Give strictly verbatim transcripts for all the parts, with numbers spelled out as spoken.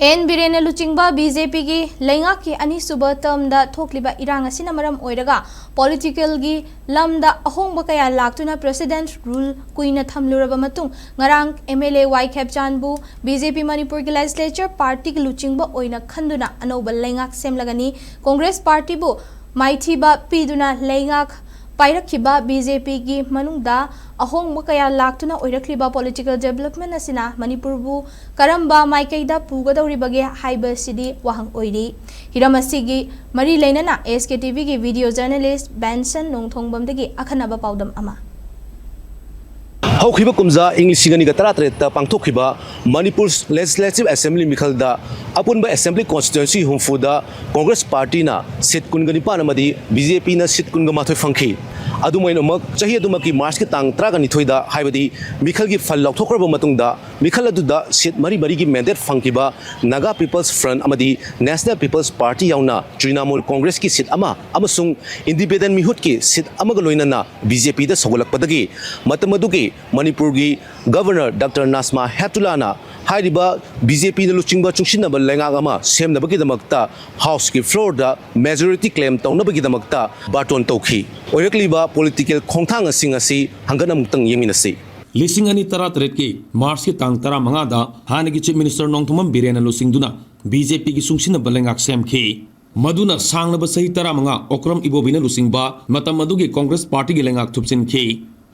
And ꯕꯤꯔꯦꯟꯅ ꯂꯨꯆꯤꯡꯕ B J ꯄꯤꯒꯤ ꯂꯩꯉꯥꯛꯀꯤ ꯑꯅꯤꯁꯨꯕ ꯇꯔꯝꯗ ꯊꯣꯛꯂꯤꯕ ꯏꯔꯥꯡ ꯑꯁꯤꯅ ꯃꯔꯝ ꯑꯣꯏꯔꯒ ꯄꯣꯂꯤꯇꯤꯀꯦꯜꯒꯤ ꯂꯝꯗ ꯑꯍꯣꯡꯕ ꯀꯌꯥ ꯂꯥꯛꯇꯨꯅ ꯄ꯭ꯔꯦꯁꯤꯗꯦꯟꯠ ꯔꯨꯜ ꯀꯨꯏꯅ ꯊꯝꯂꯨꯔꯕ ꯃꯇꯨꯡ ꯉꯔꯥꯡ ꯑꯦꯝ ꯑꯦꯜ ꯑꯦ ꯋꯥꯏ ꯈꯦꯞꯆꯥꯟꯕꯨ ꯕꯤ ꯖꯦ ꯄꯤ ꯃꯅꯤꯄꯨꯔꯒꯤ ꯂꯦꯖꯤꯁꯂꯦꯆꯔ ꯄꯥꯔꯇꯤꯒꯤ ꯂꯨꯆꯤꯡꯕ ꯑꯣꯏꯅ ꯈꯟꯗꯨꯅ ꯑꯅꯧꯕ ꯂꯩꯉꯥꯛ ꯁꯦꯝꯂꯒꯅꯤ꯫ ꯀꯣꯡꯒ꯭ꯔꯦꯁ ꯄꯥꯔꯇꯤꯕꯨ ꯃꯥꯏꯊꯤꯕ ꯄꯤꯗꯨꯅ ꯂꯩꯉꯥꯛ ꯄꯥꯏꯔꯛꯈꯤꯕ ꯕꯤ ꯖꯦ ꯄꯤꯒꯤ ꯃꯅꯨꯡꯗ ꯑꯍꯣꯡꯕ ꯀꯌꯥ ꯂꯥꯛꯇꯨꯅ ꯑꯣꯏꯔꯛꯂꯤꯕ ꯄꯣꯂꯤꯇꯤꯀꯦꯜ ꯗꯤꯕꯦꯂꯞꯃꯦꯟꯠ ꯑꯁꯤꯅ ꯃꯅꯤꯄꯨꯔꯕꯨ ꯀꯔꯝꯕ ꯃꯥꯏꯀꯩꯗ ꯄꯨꯒꯗꯧꯔꯤꯕꯒꯦ ꯍꯥꯏꯕꯁꯤꯗꯤ ꯋꯥꯍꯪ ꯑꯣꯏꯔꯤ꯫ ꯍꯤꯔꯝ ꯑꯁꯤꯒꯤ ꯃꯔꯤ ꯂꯩꯅꯅ ꯑꯦꯁ ꯀꯦ ꯇꯤ ꯚꯤꯒꯤ ꯚꯤꯗꯤꯑꯣ ꯖꯔꯅꯦꯂꯤꯁ ꯕꯦꯟꯁꯟ ꯅꯣꯡꯊꯣꯡꯕꯝꯗꯒꯤ ꯑꯈꯟꯅꯕ ꯄꯥꯎꯗꯝ ꯑꯃ꯫ ꯍꯧꯈꯤꯕ ꯀꯨꯝꯖꯥ ꯏꯪ ꯂꯤꯁꯤꯡ ꯑꯅꯤꯒ ꯇꯔꯥꯇꯔꯦꯠꯇ ꯄꯥꯡꯊꯣꯛꯈꯤꯕ ꯃꯅꯤꯄꯨꯔ ꯂꯦꯖꯤꯁꯂꯦꯇꯤꯚ ꯑꯦꯁꯦꯝꯕ꯭ꯂꯤ ꯃꯤꯈꯜꯗ ꯑꯄꯨꯟꯕ ꯑꯦꯁꯦꯝꯕ꯭ꯂꯤ ꯀꯣꯟꯁꯇꯤꯇ꯭ꯋꯦꯟꯁꯤ ꯍꯨꯝꯐꯨꯗ ꯀꯣꯡꯒ꯭ꯔꯦꯁ ꯄꯥꯔꯇꯤꯅ ꯁꯤꯠ ꯀꯨꯟꯒ ꯅꯤꯄꯥꯟ ꯑꯃꯗꯤ ꯕꯤ ꯖꯦ ꯄꯤꯅ ꯁꯤꯠ ꯀꯨꯟꯒ ꯃꯥꯊꯣꯏ ꯐꯪꯈꯤ꯫ ꯑꯗꯨꯃꯥꯏꯅꯃꯛ ꯆꯍꯤ ꯑꯗꯨꯃꯛꯀꯤ ꯃꯥꯔꯆꯀꯤ ꯇꯥꯡ ꯇꯔꯥꯒ ꯅꯤꯊꯣꯏꯗ, ꯍꯥꯏꯕꯗꯤ ꯃꯤꯈꯜꯒꯤ ꯐꯜ ꯂꯥꯎꯊꯣꯛꯈ꯭ꯔꯕ ꯃꯇꯨꯡꯗ, ꯃꯤꯈꯜ ꯑꯗꯨꯗ ꯁꯤꯠ ꯃꯔꯤ ꯃꯔꯤꯒꯤ ꯃꯦꯟꯗꯦꯠ ꯐꯪꯈꯤꯕ ꯅꯥꯒꯥ ꯄꯤꯄꯜꯁ ꯐ꯭ꯔꯟꯠ ꯑꯃꯗꯤ ꯅꯦꯁꯅꯦꯜ ꯄꯤꯄꯜꯁ ꯄꯥꯔꯇꯤ ꯌꯥꯎꯅ ꯇ꯭ꯔꯤꯅꯥꯃꯨꯜ ꯀꯣꯡꯒ꯭ꯔꯦꯁꯀꯤ ꯁꯤꯠ ꯑꯃ ꯑꯃꯁꯨꯡ ꯏꯟꯗꯤꯄꯦꯟꯗꯦꯟꯠ ꯃꯤꯍꯨꯠꯀꯤ ꯁꯤꯠ ꯑꯃꯒ ꯂꯣꯏꯅꯅ ꯕꯤ ꯖꯦ ꯄꯤꯗ ꯁꯧꯒꯠꯂꯛꯄꯗꯒꯤ ꯃꯇꯝ ꯑꯗꯨꯒꯤ ꯃꯅꯤꯄꯨꯔꯒꯤ ꯒꯕꯔꯅꯔ ꯗꯥꯛꯇꯔ ꯅꯥꯖꯃꯥ ꯍꯦꯞꯇꯨꯂꯥꯅ ꯍꯥꯏꯔꯤꯕ ꯕꯤ ꯖꯦ ꯄꯤꯅ ꯂꯨꯆꯤꯡꯕ ꯆꯨꯡꯁꯤꯟꯅꯕ ꯂꯩꯉꯥꯛ ꯑꯃ ꯁꯦꯝꯅꯕꯒꯤꯗꯃꯛꯇ ꯍꯥꯎꯁꯀꯤ ꯐ꯭ꯂꯣꯔꯗ ꯃꯦꯖꯣꯔꯤꯇꯤ ꯀ꯭ꯂꯦꯝ ꯇꯧꯅꯕꯒꯤꯗꯃꯛꯇ ꯕꯥꯔꯇꯣꯟ ꯇꯧꯈꯤ꯫ ꯑꯣꯏꯔꯛꯂꯤꯕ ꯄꯣꯂꯤꯇꯤꯀꯦꯜ ꯈꯣꯡꯊꯥꯡꯁꯤꯡ ꯑꯁꯤ ꯍꯪꯒꯠ ꯑꯃꯨꯛꯇꯪ ꯌꯦꯡꯃꯤꯟꯅꯁꯤ꯫ ꯂꯤꯁꯤꯡ ꯑꯅꯤ ꯇꯔꯥꯇꯔꯦꯠꯀꯤ ꯃꯥꯔꯆꯀꯤ ꯇꯥꯡ ꯇꯔꯥꯃꯉꯥꯗ ꯍꯥꯟꯅꯒꯤ ꯆꯤꯐ ꯃꯤꯅꯤꯁꯇꯔ ꯅꯣꯡꯊꯣꯝꯕꯝ ꯕꯤꯔꯦꯟꯅ ꯂꯨꯆꯤꯡꯗꯨꯅ ꯕꯤ ꯖꯦ ꯄꯤꯒꯤ ꯆꯨꯡꯁꯤꯟꯅꯕ ꯂꯩꯉꯥꯛ ꯁꯦꯝꯈꯤ꯫ ꯃꯗꯨꯅ ꯁꯥꯡꯂꯕ ꯆꯍꯤ ꯇꯔꯥꯃꯉꯥ ꯑꯣꯀ꯭ꯔꯝ ꯏꯕꯣꯕꯤꯅ ꯂꯨꯆꯤꯡꯕ ꯃꯇꯝ ꯑꯗꯨꯒꯤ ꯀꯣꯡꯒ꯭ꯔꯦꯁ ꯄꯥꯔꯇꯤꯒꯤ ꯂꯩꯉꯥꯛ ꯊꯨꯞꯆꯤꯟꯈꯤ꯫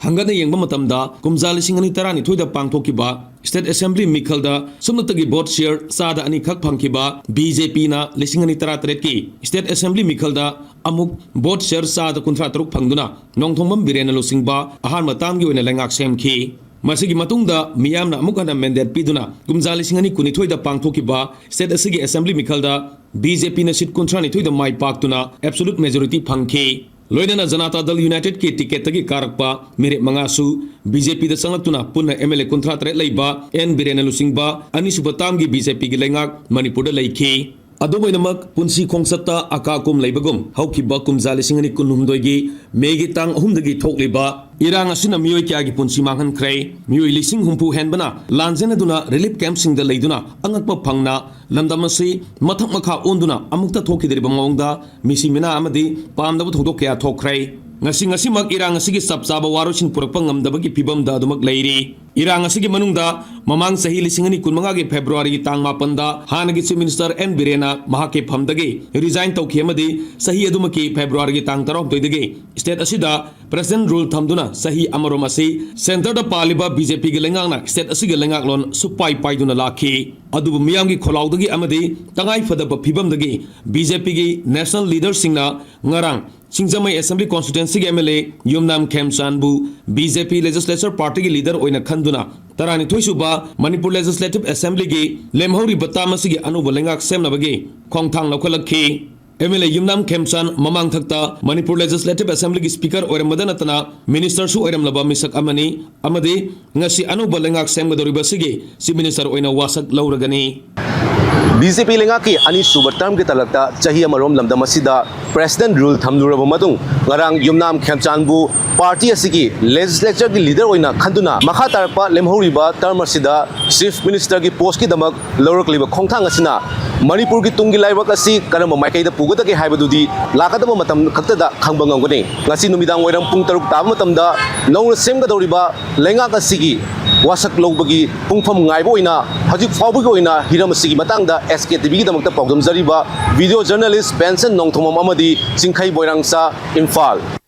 ꯍꯪꯒꯠꯅ ꯌꯦꯡꯕ ꯃꯇꯝꯗ ꯀꯨꯝꯖꯥ ꯂꯤꯁꯤꯡ ꯑꯅꯤ ꯇꯔꯥꯅꯤꯊꯣꯏꯗ ꯄꯥꯡꯊꯣꯛꯈꯤꯕ ꯁ꯭ꯇꯦꯠ ꯑꯦꯁꯦꯝꯕ꯭ꯂꯤ ꯃꯤꯈꯜꯗ ꯁꯨꯞꯅꯇꯒꯤ ꯚꯣꯠ ꯁꯤꯌꯔ ꯆꯥꯗ ꯑꯅꯤꯈꯛ ꯐꯪꯈꯤꯕ ꯕꯤ ꯖꯦ ꯄꯤꯅ ꯂꯤꯁꯤꯡ ꯑꯅꯤ ꯇꯔꯥꯇꯔꯦꯠꯀꯤ ꯁ꯭ꯇꯦꯠ ꯑꯦꯁꯦꯝꯕ꯭ꯂꯤ ꯃꯤꯈꯜꯗ ꯑꯃꯨꯛ ꯚꯣꯠ ꯁꯤꯌꯔ ꯆꯥꯗ ꯀꯨꯟꯊ꯭ꯔꯥ ꯇꯔꯨꯛ ꯐꯪꯗꯨꯅ ꯅꯣꯡꯊꯣꯝꯕꯝ ꯕꯤꯔꯦꯟꯅ ꯂꯨꯆꯤꯡꯕ ꯑꯍꯥꯟꯕ ꯇꯥꯝꯒꯤ ꯑꯣꯏꯅ ꯂꯩꯉꯥꯛ ꯁꯦꯝꯈꯤ꯫ ꯃꯁꯤꯒꯤ ꯃꯇꯨꯡꯗ ꯃꯤꯌꯥꯝꯅ ꯑꯃꯨꯛ ꯍꯟꯅ ꯃꯦꯟꯗꯦꯠ ꯄꯤꯗꯨꯅ ꯀꯨꯝꯖꯥ ꯂꯤꯁꯤꯡ ꯑꯅꯤ ꯀꯨꯟꯅꯤꯊꯣꯏꯗ ꯄꯥꯡꯊꯣꯛꯈꯤꯕ ꯁ꯭ꯇꯦꯠ ꯑꯁꯤꯒꯤ ꯑꯦꯁꯦꯝꯕ꯭ꯂꯤ ꯃꯤꯈꯜꯗ ꯕꯤ ꯖꯦ ꯄꯤꯅ ꯁꯤꯠ ꯀꯨꯟꯊ꯭ꯔꯥꯅꯤꯊꯣꯏꯗ ꯃꯥꯏ ꯄꯥꯛꯇꯨꯅ ꯑꯦꯕꯁꯣꯂꯨꯠ ꯃꯦꯖꯣꯔꯤꯇꯤ ꯐꯪꯈꯤ꯫ ꯂꯣꯏꯅꯅ ꯖꯅꯇꯥ ꯗꯜ ꯌꯨꯅꯥꯏꯇꯦꯗꯀꯤ ꯇꯤꯀꯦꯠꯇꯒꯤ ꯀꯥꯔꯛꯄ ꯃꯤꯔꯦꯞ ꯃꯉꯥꯁꯨ ꯕꯤ ꯖꯦ ꯄꯤꯗ ꯆꯪꯂꯛꯇꯨꯅ ꯄꯨꯟꯅ ꯑꯦꯝ ꯑꯦꯜ ꯑꯦ ꯀꯨꯟꯊ꯭ꯔꯥ ꯇꯔꯦꯠ ꯂꯩꯕ ꯑꯦꯟ ꯕꯤꯔꯦꯟꯅ ꯂꯨꯆꯤꯡꯕ ꯑꯅꯤꯁꯨꯕ ꯇꯥꯝꯒꯤ ꯕꯤ ꯖꯦ ꯄꯤꯒꯤ ꯂꯩꯉꯥꯛ ꯃꯅꯤꯄꯨꯔꯗ ꯂꯩꯈꯤ꯫ ꯑꯗꯨꯝ ꯑꯣꯏꯅꯃꯛ, ꯄꯨꯟꯁꯤ ꯈꯣꯡꯆꯠꯇ ꯑꯀꯥ ꯑꯀꯨꯝ ꯂꯩꯕꯒꯨꯝ, ꯍꯧꯈꯤꯕ ꯀꯨꯝꯖꯥ ꯂꯤꯁꯤꯡ ꯑꯅꯤ ꯀꯨꯟꯍꯨꯝꯗꯣꯏꯒꯤ ꯃꯦꯒꯤ ꯇꯥꯡ ꯑꯍꯨꯝꯗꯒꯤ ꯊꯣꯛꯂꯤꯕ ꯏꯔꯥꯡ ꯑꯁꯤꯅ ꯃꯤꯑꯣꯏ ꯀꯌꯥꯒꯤ ꯄꯨꯟꯁꯤ ꯃꯥꯡꯍꯟꯈ꯭ꯔꯦ꯫ ꯃꯤꯑꯣꯏ ꯂꯤꯁꯤꯡ ꯍꯨꯝꯐꯨ ꯍꯦꯟꯕꯅ ꯂꯥꯟꯖꯦꯟꯅꯗꯨꯅ ꯔꯤꯂꯤꯐ ꯀꯦꯝꯞꯁꯤꯡꯗ ꯂꯩꯗꯨꯅ ꯑꯉꯛꯄ ꯐꯪꯅ ꯂꯝꯗꯝ ꯑꯁꯤ ꯃꯊꯛ ꯃꯈꯥ ꯑꯣꯟꯗꯨꯅ ꯑꯃꯨꯛꯇ ꯊꯣꯛꯈꯤꯗ꯭ꯔꯤꯕ ꯃꯑꯣꯡꯗ ꯃꯤꯁꯤ ꯃꯤꯅꯥ ꯑꯃꯗꯤ ꯄꯥꯝꯗꯕ ꯊꯧꯗꯣꯛ ꯀꯌꯥ ꯊꯣꯛꯈ꯭ꯔꯦ꯫ ꯉꯁꯤ, ꯉꯁꯤꯃꯛ ꯏꯔꯥꯡ ꯑꯁꯤꯒꯤ ꯆꯞ ꯆꯥꯕ ꯋꯥꯔꯣꯏꯁꯤꯟ ꯄꯨꯔꯛꯄ ꯉꯝꯗꯕꯒꯤ ꯐꯤꯕꯝꯗ ꯑꯗꯨꯃꯛ ꯂꯩꯔꯤ꯫ ꯏꯔꯥꯡ ꯑꯁꯤꯒꯤ ꯃꯅꯨꯡꯗ ꯃꯃꯥꯡ ꯆꯍꯤ ꯂꯤꯁꯤꯡ ꯑꯅꯤ ꯀꯨꯟꯃꯉꯥꯒꯤ ꯐꯦꯕ꯭ꯔꯨꯋꯥꯔꯤꯒꯤ ꯇꯥꯡ ꯃꯥꯄꯟꯗ ꯍꯥꯟꯅꯒꯤ ꯆꯤꯐ ꯃꯤꯅꯤꯁꯇꯔ ꯑꯦꯟ ꯕꯤꯔꯦꯟꯅ ꯃꯍꯥꯛꯀꯤ ꯐꯝꯗꯒꯤ ꯔꯤꯖꯥꯏꯟ ꯇꯧꯈꯤ ꯑꯃꯗꯤ ꯆꯍꯤ ꯑꯗꯨꯃꯛꯀꯤ ꯐꯦꯕ꯭ꯔꯨꯋꯥꯔꯤꯒꯤ ꯇꯥꯡ ꯇꯔꯥꯍꯨꯝꯗꯣꯏꯗꯒꯤ ꯁ꯭ꯇꯦꯠ ꯑꯁꯤꯗ ꯄ꯭ꯔꯦꯁꯤꯗꯦꯟꯠ ꯔꯨꯜ ꯊꯝꯗꯨꯅ ꯆꯍꯤ ꯑꯃꯔꯣꯝ ꯑꯁꯤ ꯁꯦꯟꯇꯔꯗ ꯄꯥꯜꯂꯤꯕ ꯕꯤ ꯖꯦ ꯄꯤꯒꯤ ꯂꯩꯉꯥꯛꯅ ꯁ꯭ꯇꯦꯠ ꯑꯁꯤꯒꯤ ꯂꯩꯉꯥꯛꯂꯣꯟ ꯁꯨꯞꯄꯥꯏ ꯄꯥꯏꯗꯨꯅ ꯂꯥꯛꯈꯤ꯫ ꯑꯗꯨꯕꯨ ꯃꯤꯌꯥꯝꯒꯤ ꯈꯣꯜꯂꯥꯎꯗꯒꯤ ꯑꯃꯗꯤ ꯇꯉꯥꯏꯐꯗꯕ ꯐꯤꯕꯝꯗꯒꯤ ꯕꯤ ꯖꯦ ꯄꯤꯒꯤ ꯅꯦꯁꯅꯦꯜ ꯂꯤꯗꯔꯁꯤꯡꯅ ꯉꯔꯥꯡ ꯁꯤꯡꯖꯃꯩ ꯑꯦꯁꯦꯝꯕ꯭ꯂꯤ ꯀꯣꯟꯁꯇꯤꯇ꯭ꯋꯦꯟꯁꯤꯒꯤ ꯑꯦꯝ ꯑꯦꯜ ꯑꯦ ꯌꯨꯝꯅꯥꯝ ꯈꯦꯝꯆꯥꯟꯕꯨ ꯕꯤ ꯖꯦ ꯄꯤ ꯂꯦꯖꯤꯁꯂꯦꯆꯔ ꯄꯥꯔꯇꯤꯒꯤ ꯂꯤꯗꯔ ꯑꯣꯏꯅ ꯈꯟꯗꯨꯅ ꯇꯔꯥꯅꯤꯊꯣꯏ ꯁꯨꯕ ꯃꯅꯤꯄꯨꯔ ꯂꯦꯖꯤꯁꯂꯦꯇꯤꯚ ꯑꯦꯁꯦꯝꯕ꯭ꯂꯤꯒꯤ ꯂꯦꯝꯍꯧꯔꯤꯕ ꯇꯥꯔꯝ ꯑꯁꯤꯒꯤ ꯑꯅꯧꯕ ꯂꯩꯉꯥꯛ ꯁꯦꯝꯅꯕꯒꯤ ꯈꯣꯡꯊꯥꯡ ꯂꯧꯈꯠꯂꯛꯈꯤ꯫ M L A Yumnam Khemchand ꯃꯃꯥꯡꯊꯛꯇ ꯃꯅꯤꯄꯨꯔ ꯂꯦꯖꯤꯁꯂꯦꯇꯤꯚ ꯑꯦꯁꯦꯝꯕ꯭ꯂꯤꯒꯤ ꯁ꯭ꯄꯤꯀꯔ ꯑꯣꯏꯔꯝꯕꯗ ꯅꯠꯇꯅ ꯃꯤꯅꯤꯁꯇꯔꯁꯨ ꯑꯣꯏꯔꯝꯂꯕ ꯃꯤꯁꯛ ꯑꯃꯅꯤ ꯑꯃꯗꯤ ꯉꯁꯤ ꯑꯅꯧꯕ ꯂꯩꯉꯥꯛ ꯁꯦꯝꯒꯗꯧꯔꯤꯕ ꯑꯁꯤꯒꯤ ꯆꯤꯐ ꯃꯤꯅꯤꯁꯇꯔ ꯑꯣꯏꯅ ꯋꯥꯁꯛ ꯂꯧꯔꯒꯅꯤ꯫ ꯕꯤ ꯖꯦ ꯄꯤ ꯂꯩꯉꯥꯛꯀꯤ ꯑꯅꯤꯁꯨꯕ ꯇꯔꯝꯒꯤ ꯇꯂꯛꯇ ꯆꯍꯤ ꯑꯃꯔꯣꯝ ꯂꯝꯗꯝ ꯑꯁꯤꯗ ꯄ꯭ꯔꯦꯁꯤꯗꯦꯟꯠ ꯔꯨꯜ ꯊꯝꯂꯨꯔꯕ ꯃꯇꯨꯡ, ꯉꯔꯥꯡ ꯌꯨꯝꯅꯥꯝ ꯈꯦꯝꯆꯥꯟꯕꯨ ꯄꯥꯔꯇꯤ ꯑꯁꯤꯒꯤ ꯂꯦꯖꯤꯁꯂꯦꯆꯔꯒꯤ ꯂꯤꯗꯔ ꯑꯣꯏꯅ ꯈꯟꯗꯨꯅ ꯃꯈꯥ ꯇꯥꯔꯛꯄ ꯂꯦꯝꯍꯧꯔꯤꯕ ꯇꯔꯝ ꯑꯁꯤꯗ ꯆꯤꯐ ꯃꯤꯅꯤꯁꯇꯔꯒꯤ ꯄꯣꯁꯀꯤꯗꯃꯛ ꯂꯧꯔꯛꯂꯤꯕ ꯈꯣꯡꯊꯥꯡ ꯑꯁꯤꯅ ꯃꯅꯤꯄꯨꯔꯒꯤ ꯇꯨꯡꯒꯤ ꯂꯥꯏꯕꯛ ꯑꯁꯤ ꯀꯔꯝꯕ ꯃꯥꯏꯀꯩꯗ ꯄꯨꯒꯗꯒꯦ ꯍꯥꯏꯕꯗꯨꯗꯤ ꯂꯥꯛꯀꯗꯕ ꯃꯇꯝ ꯈꯛꯇꯗ ꯈꯪꯕ ꯉꯝꯒꯅꯤ꯫ ꯉꯁꯤ ꯅꯨꯃꯤꯗꯥꯡ ꯋꯥꯏꯔꯝ ꯄꯨꯡ ꯇꯔꯨꯛ ꯇꯥꯕ ꯃꯇꯝꯗ ꯅꯧꯅ ꯁꯦꯝꯒꯗꯧꯔꯤꯕ ꯂꯩꯉꯥꯛ ꯑꯁꯤꯒꯤ ꯋꯥꯁꯛ ꯂꯧꯕꯒꯤ ꯄꯨꯡꯐꯝ ꯉꯥꯏꯕ ꯑꯣꯏꯅ ꯍꯧꯖꯤꯛ ꯐꯥꯎꯕꯒꯤ ꯑꯣꯏꯅ ꯍꯤꯔꯝ ꯑꯁꯤꯒꯤ ꯃꯇꯥꯡꯗ ꯑꯦꯁ ꯀꯦ ꯇꯤ ꯚꯤꯒꯤꯗꯃꯛꯇ ꯄꯥꯎꯗꯝꯖꯔꯤꯕ ꯚꯤꯗꯤꯑꯣ ꯖꯔꯅꯦꯂꯤꯁ ꯕꯦꯟꯁꯟ ꯅꯣꯡꯊꯣꯝꯕꯝ ꯑꯃꯗꯤ ꯆꯤꯡꯈꯩ ꯕꯣꯏꯔꯥꯡꯆꯥ, ꯏꯝꯐꯥꯜ꯫